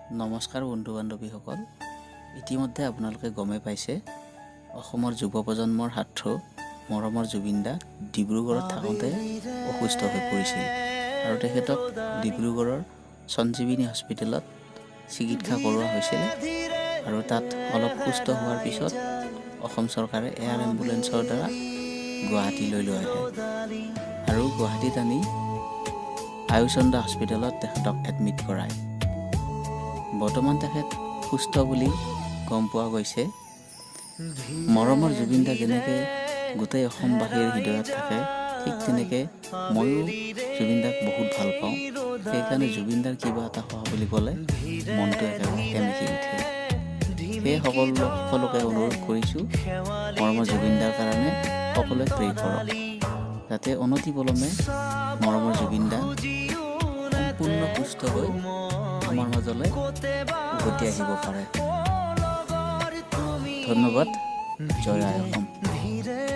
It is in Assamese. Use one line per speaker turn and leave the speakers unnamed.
নমস্কাৰ বন্ধু বান্ধৱীসকল, ইতিমধ্যে আপোনালোকে গমেই পাইছে, অসমৰ যুৱ প্ৰজন্মৰ হাৰ্টথ্ৰব মৰমৰ জুবিন দা ডিব্ৰুগড়ত থাকোঁতে অসুস্থ হৈ পৰিছিল আৰু তেখেতক ডিব্ৰুগড়ৰ সঞ্জীৱিনী হস্পিটেলত চিকিৎসা কৰোৱা হৈছিল। আৰু তাত অলপ সুস্থ হোৱাৰ পিছত অসম চৰকাৰে এয়াৰ এম্বুলেঞ্চৰ দ্বাৰা গুৱাহাটীলৈ লৈ আহে আৰু গুৱাহাটীত আনি আয়ুচন্দ্ৰ হস্পিটেলত তেখেতক এডমিট কৰায়। বৰ্তমান তেখেত সুস্থ বুলি গম পোৱা গৈছে। মৰমৰ জুবিন দা যেনেকৈ গোটেই অসমবাসীৰ হৃদয়ত থাকে, ঠিক তেনেকৈ ময়ো জুবিন দাক বহুত ভাল পাওঁ। সেইকাৰণে জুবিন দাৰ কিবা এটা হোৱা বুলি ক'লে মনটো একেবাৰে সেমেকি উঠে। সেয়ে সকলোকে অনুৰোধ কৰিছোঁ, মৰমৰ জুবিন দাৰ কাৰণে সকলোৱে প্ৰে কৰক, যাতে অনতিপলমে মৰমৰ জুবিন দা সম্পূৰ্ণ সুস্থ হৈ আমাৰ মাজলৈ উভতি আহিব পাৰে। ধন্যবাদ। জয় আই অসম।